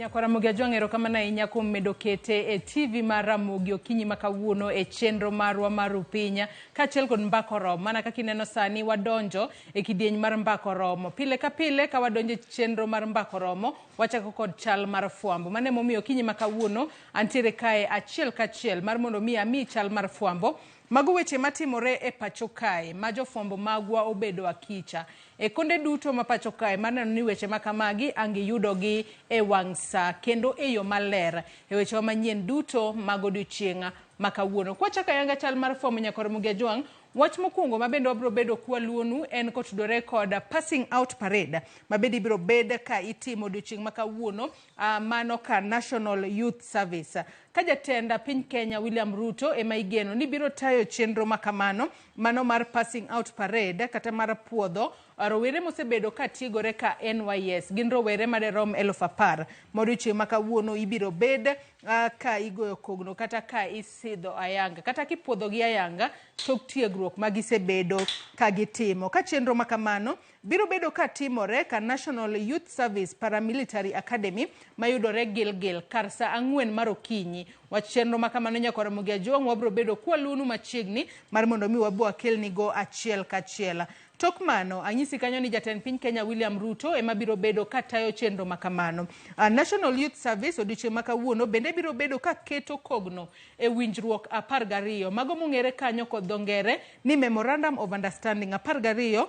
Nyakwar Ramogi Ajwang' erokamano ahinya kuom medo kete e TV mar Ramogi okinyi ma kawuono e chenro marwa mar Upinya kaachiel kod Mbaka Oromo. Mana kaka ineno sani wadonjo e kidieny mar Mbaka Oromo. Pile ka pile ka wadonjo e chenro mar Mbaka Oromo, wachako kod chal mar fwambo. Mano emomiyo okinyi ma kawuono antiere kae achiel kachiel mar mondo mi amiyi chal mar fwambo. Mago weche matimore e pacho kae ma jofwambo magwa obedo akicha e konde duto ma pacho kae mar neno ni weche ma kamagi ang' iyudogi e wang' saa kendo e yo maler e wechewa manyien duto mag odiochieng' ma kawuono. Kwachako ayanga chal mar fwambo Nyakwar Ramogi Ajwang', wach mokwongo ma bende wabiro bedo kwaluonu en kotudore kod passing out parade ma bende ibiro bed ka itimo odiochieng' ma kawuono mano ka National Youth Service. Ka jatend piny Kenya William Ruto ema igeno ni biro tayo chenro ma kamano mano mar passing out parade kata mar puodho rowere mosebedo ka tiegore ka NYS gin rowere maderom 10,000 ma odiochieng' ma kawuono ibiro bed ka igoyo kogno kata ka isidho ayanga kata kipuodhogi ayanga tok tiegruok ma gisebedo ka gitimo. Ka chenro ma kamano biro bedo ka timore ka National Youth Service Paramilitary Academy mayudore Gilgil kar saa 4 mar okinyi. Wach chenro ma kamano Nyakwar Ramogi Ajwang' wabiro bedo kwaluonu machiegni mar mondo mi wabo wakelnigo achiel kachiel. Tok mano, anyisi kanyo ni jatend piny Kenya William Ruto ema biro bedo ka tayo chenro ma kamano. National Youth Service odiochieng' ma kawuono bende biro bedo ka keto kogno e winjruok 12 mago mong'ere kanyo kod dho ngere ni Memorandum of Understanding 12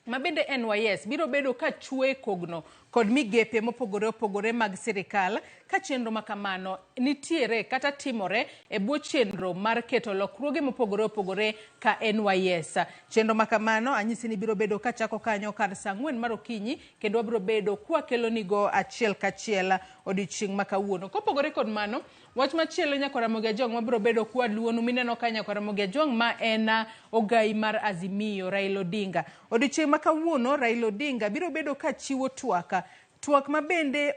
ma bende NYS biro bedo ka chwe kogno kod migepe mopogore opogore mag sirikal ka chenro ma kamano nitiere kata timore e bwo chenro mar keto lokruoge mopogore opogore ka NYS. Chenro ma kamano anyisi ni biro bedo ka chako kanyo kar saa 4 mar okinyi kendo wabiro bedo kwakelonigo achiel kachiel odiochieng' ma kawuono. Kopogore kod mano, wach machielo Nyakwar Ramogi Ajwang' wabiro bedo kwaluonu mineno ka Nyakwar Ramogi Ajwang' ma en ogai mar Azimio Raila Odinga. Odiochieng' ma kawuono Raila Odinga biro bedo ka chiwo twak, twak ma bende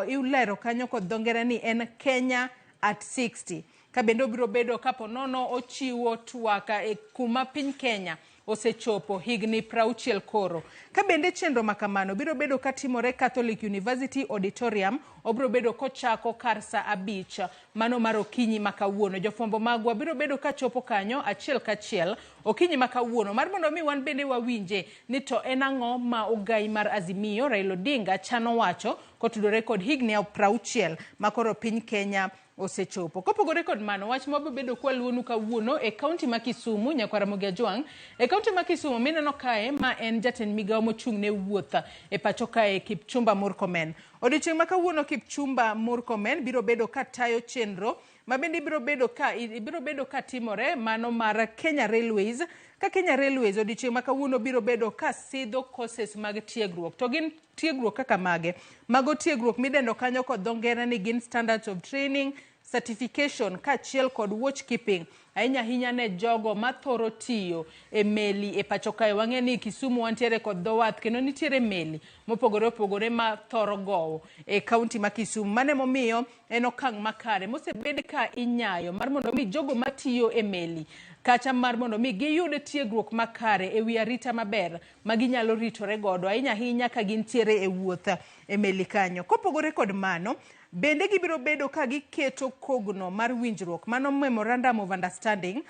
ilero kanyo kod dho ngere ni en Kenya at 60. Ka bende obiro bedo kapo nono ochiwo twak e kuma piny Kenya osechopo higni 60 koro. Ka bende chenro ma kamano biro bedo katimore Catholic University Auditorium, obiro bedo kochako kar saa 5 mano mar okinyi ma kawuono. Jofwambo magwa biro bedo kachopo kanyo achiel kachiel okinyi ma kawuono mar mondo mi wan bende wawinje ni to en ang'o ma ogai mar Azimio Raila Odinga chano wacho kotudore kod higni 60 ma koro piny Kenya osechopo. Kopogore kod mano, wach ma wabedo kwaluonu kawuono e kaunti ma Kisumu, Nyakwar Ramogi Ajwang', e kaunti ma Kisumu mineno kae ma en jatend migawo mochung' ne wuoth e pacho kae Kipchumba Murkomen. Odiochieng' ma kawuono Kipchumba Murkomen biro bedo ka tayo chenro ma bende ibiro bedo ka ibiro bedo ka timore mano mar Kenya Railways ka Kenya Railways odiochieng' ma kawuono biro bedo ka sidho courses mag tiegruok to gin tiegruok kaka mage? Mago tiegruok midendo kanyo kod dho ngere ni gin standards of training, certification kaachiel kod watch keeping ahinya ahinya ne jogo mathoro tiyo e meli e pacho kae. Wang'e ni Kisumu wantiere kod dho wath kendo nitiere meli mopogore opogore ma thoro gowo e kaunti ma Kisumu. Mano emomiyo en okang' makare mosebed ka inyayo mar mondo mi jogo matiyo e meli kata mar mondo mi giyud tiegruok makare e wi arita maber ma ginyalo ritore godo ahinya ahinya ka gintiere e wuoth e meli kanyo. Kopogore kod mano, bende gibiro bedo ka giketo kogno mar winjruok mano memorandum of understanding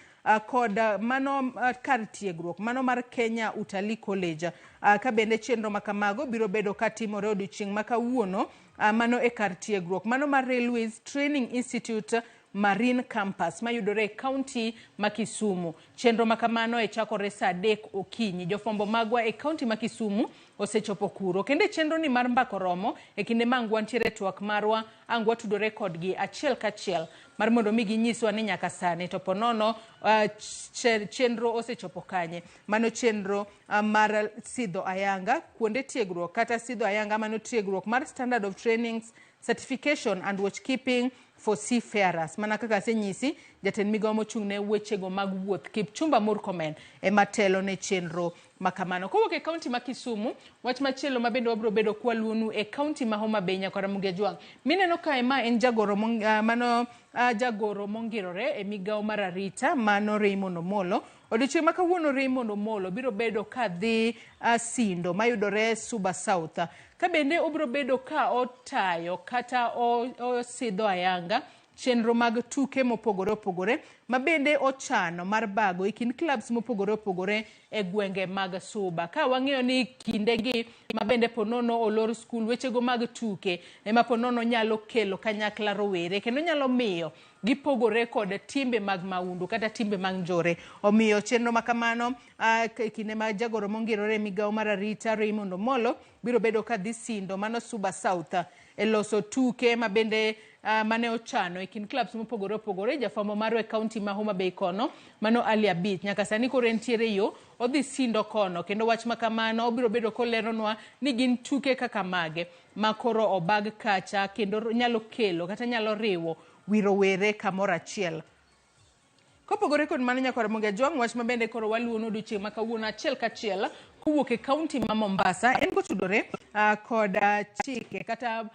kod mano kar tiegruok mano mar Kenya Utalii College ka bende chenro ma kamago biro bedo ka timore odiochieng' ma kawuono mano e kar tiegruok mano mar Railways Training Institute Marine Campus mayudore e kaunti ma Kisumu. Chenro ma kamano e chakore saa 3 okinyi. Jofwambo magwa e kaunti ma Kisumu osechopo kuro. Kendo e chenro ni mar Mbaka Oromo, e kinde ma ang' wantiere e twak marwa, ang' watudore kodgi achiel kachiel mar mondo mi ginyiswa ni nyaka sani to ponono chenro osechopo kanye. Mano chenro mar sidho ayanga kuonde tiegruok kata sidho ayanga mano tiegruok mar standard of trainings, certification and watchkeeping for seafarers. Mana kaka asenyisi, jatend migawo mochung' ne wechego mag wuoth Kipchumba Murkomen ema telo ne chenro ma kamano. Kowuok e kaunti ma Kisumu, wach machielo ma bende wabiro bedo kwaluonu e kaunti ma Homa Bay Nyakwar Ramogi Ajwang'. Mineno kae ma en jagoro mano jagoro mongirore e migawo mar arita mano Raymond Omolo. Odiochieng' ma kawuono Raymond Omolo biro bedo ka dhi Sindo mayudore Suba South. Ka bende obiro bedo ka otayo kata osidho ayanga chenro mag tuke mopogore opogore ma bende ochano mar bago e kind clubs mopogore opogore e gwenge mag Suba. Ka wang'eyo ni kindegi ma bende ponono olor skul, wechego mag tuke ema ponono nyalo kelo kanyakla rowere kendo nyalo miyo gipogore kod timbe mag maundu kata timbe mag njore. Omiyo chenro ma kamano e kinde ma jagoro mongirore e migawo mar arita Raymond Omolo biro bedo ka dhi Sindo mano Suba South e loso tuke ma bende mane ochano e kind clubs mopogore opogore. Jafwambo marwa e kaunti ma Homa Bay kono mano Ali Abich nyaka sani koro entiere yo odhi Sindo kono, kendo wach ma kamano obiro bedo koleronwa ni gin tuke kaka mage ma koro obag kacha kendo nyalo kelo kata nyalo riwo wi rowere kamoro achiel. Kopogore kod mano, nyakwar Ramogi Ajwang', wach ma bende koro waluwono odiochieng' ma kawuono achiel kachiel kowuok e kaunti ma Mombasa en kotudore kod chike kata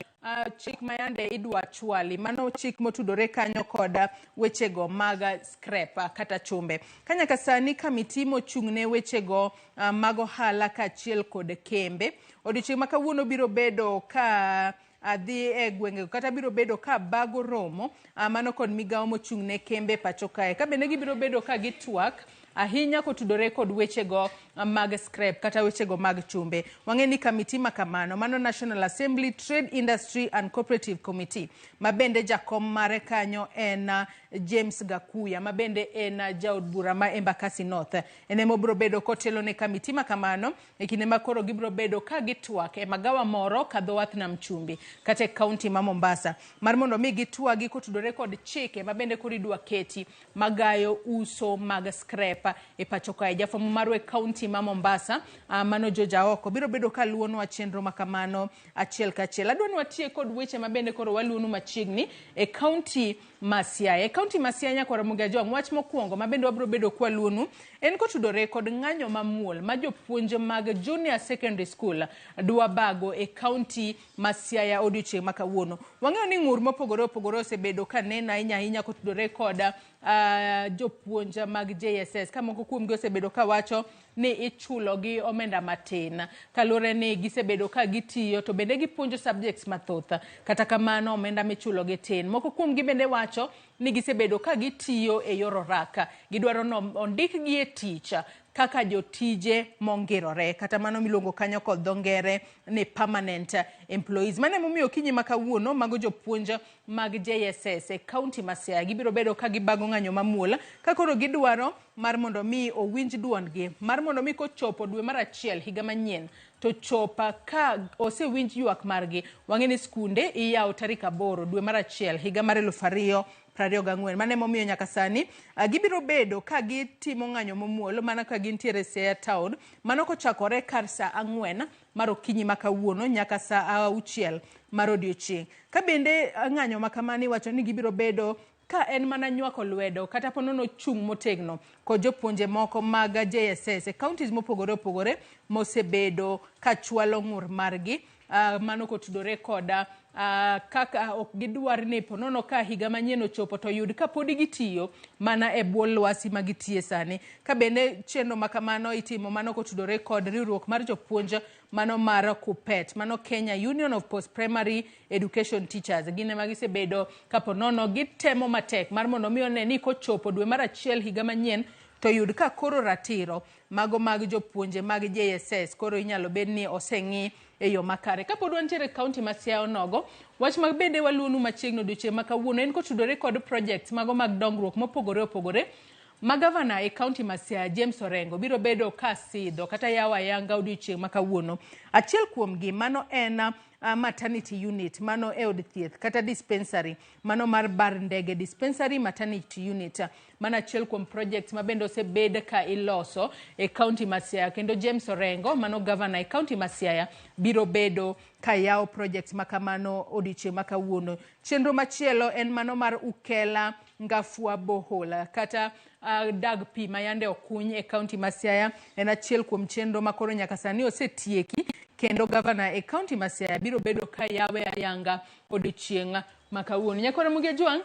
chik ma yande idwa chwali. Mano chik motudore kanyo kod wechego mag scrap kata chumbe. Ka nyaka sani kamiti mochung' ne wechego mag ohala kaachiel kod kembe odiochieng' ma kawuono biro bedo ka dhi e gwenge kata biro bedo ka bago romo mano kod migawo mochung' ne kembe pacho kae. Ka bende gibiro bedo ka gitwak ahinya kotudore kod wechego mag scrap kata wechego mag chumbe. Wang'e ni kamiti ma kamano mano National Assembly Trade Industry and Cooperative Committee ma bende jakom mare kanyo en James Gakuya ma bende en jaod bura ma Embakasi North. En ema obiro bedo kotelo ne kamiti ma kamano e kinde ma koro gibiro bedo ka gitwak e magawa moro ka dho wath nam chumbi kata e kaunti ma Mombasa mar mondo mi gitwagi kotudore kod chike ma bende koro idwa keti magayo uso mag scrap e pacho kae. Jafwambo marwa e kaunti ma Mombasa mano George Aoko biro bedo ka luwonwa chenro ma kamano achiel kachiel. Adwa ni watiek kod weche ma bende koro waluwonu machiegni e kaunti ma Siaya. E kaunti ma Siaya, nyakwar Ramogi Ajwang', wach mokwongo ma bende wabiro bedo kwaluwonu en kotudore kod ng'anyo mamuol ma jopuonj mag Junior Secondary School dwa bago e kaunti ma Siaya odiochieng' ma kawuono. Wang'eyo ni ng'ur mopogore opogore osebedo ka neno ahinya ahinya kotudore kod jopuonj mag JSS ka moko kuomgi osebedo ka wacho ni ichulo gi omenda matin kaluwore ni gisebedo ka gitiyo to bende gipuonjo subjects mathoth, kata kamano omenda michulo gi tin. Moko kuomgi bende wacho ni gisebedo ka gitiyo e yor oraka, gidwaro ni ondikgi e tich kaka jotije mongirore kata mano miluongo kanyo kod dho ngere ni permanent employees. Mano emomiyo okinyi ma kawuono mago jopuonj mag JSS e kaunti ma Siaya gibiro bedo ka gibago ng'anyo mamuol ka koro gidwaro mar mondo mi owinj duondgi mar mondo mi kochopo dwe mar achiel higa manyien to chopa ka osewinj ywak margi. Wang'e ni skunde iyawo tarik 8 dwe mar achiel higa mar 2024. Mano emomiyo nyaka sani gibiro bedo ka gitimo ng'anyo mamuol mana ka gintiere Siaya town, mano kochakore kar saa 4 mar okinyi ma kawuono nyaka saa 6 mar odiochieng'. Ka bende ng'anyo ma kamano iwacho ni gibiro bedo ka en mana nywako lwedo kata ponono chung' motegno kod jopuonje moko mag JSS e counties mopogore opogore mosebedo ka chwalo ng'ur margi mano kotudore koda kaka ok gidwar ni ponono ka higa manyien ochopo to yud ka podi gitiyo mana e bwo lwasi ma gitiye sani. Ka bende chenro ma kamano itimo mano kotudore kod riwruok mar jopuonj mano mar KUPPET, mano Kenya Union of Post Primary Education Teachers. Gin ema gisebedo ka ponono gitemo matek mar mondo mi one ni kochopo dwe mar achiel higa manyien to yud ka koro ratiro mago mag jopuonje mag JSS koro inyalo bed ni oseng'i e yo makare. Kapod wantiere e kaunti ma Siaya onogo, wach ma bende waluwonu machiegni odiochieng' ma kawuono en kotudore kod projects mago mag dongruok mopogore opogore ma gavana e kaunti ma Siaya James Orengo biro bedo ka sidho kata yawo ayanga odiochieng' ma kawuono. Achiel kuomgi mano en maternity unit mano e od thieth kata dispensary mano mar Bar Ndege Dispensary Maternity Unit. Mano achiel kuom projects ma bende osebed ka iloso e kaunti ma Siaya, kendo James Orengo mano gavana e kaunti ma Siaya biro bedo ka yawo projects ma kamano odiochieng' ma kawuono. Chenro machielo en mano mar Ukela Ngafua Bohol kata dag pi ma yande okuny e kaunti ma Siaya en achiel kuom chenro ma koro nyaka sani osetieki, kendo gavana e kaunti ma Siaya biro bedo ka yawe ayanga odiochieng' ma kawuono. Nyakwar Ramogi Ajwang',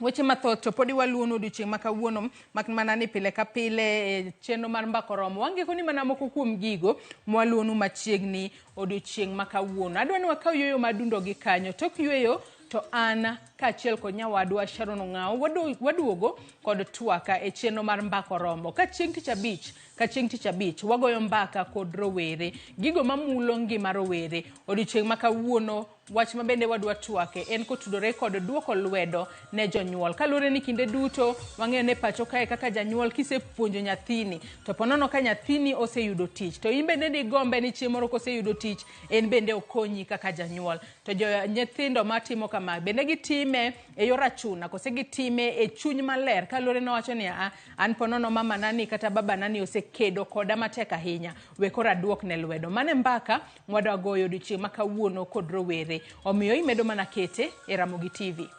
Weche mathoth to podi waluonu odiochieng' ma kawuono, mak mana ni pile ka pile e chenro mar Mbaka Oromo wangeko ni mana moko kuom gigo mwaluonu machiegni odiochieng' ma kawuono. Adwa ni wakaw yueyo madundo gi kanyo. Tok yueyo to an kaachiel kod nyawadwa Sharon Ong'awo waduogo kod twaka e chenro mar Mbaka Oromo. Ka chieng' tich abich, ka chieng' tich abich wagoyo mbaka kod rowere, gigo mamulo ngima rowere. Odiochieng' ma kawuono wach ma bende wadwa twake en kotudore kod duoko lwedo ne jonyuol. Kaluwore ni kinde duto wang'eyo ni pacho kae kaka janyuol kisepuonjo nyathini to ponono ka nyathini oseyudo tich to in bende digombe ni chieng' moro koseyudo tich en bende okonyi kaka janyuol. To jo nyithindo matimo kama bende gitime e yor achuna kose gitime e chuny maler kaluwore ni owacho ni a an ponono mama nani kata baba nani osekedo koda matek ahinya we koro aduok ne lwedo. Mano e mbaka mwadwa goyo odiochieng' ma kawuono kod rowere. Omiyo imedo mana kete e Ramogi TV.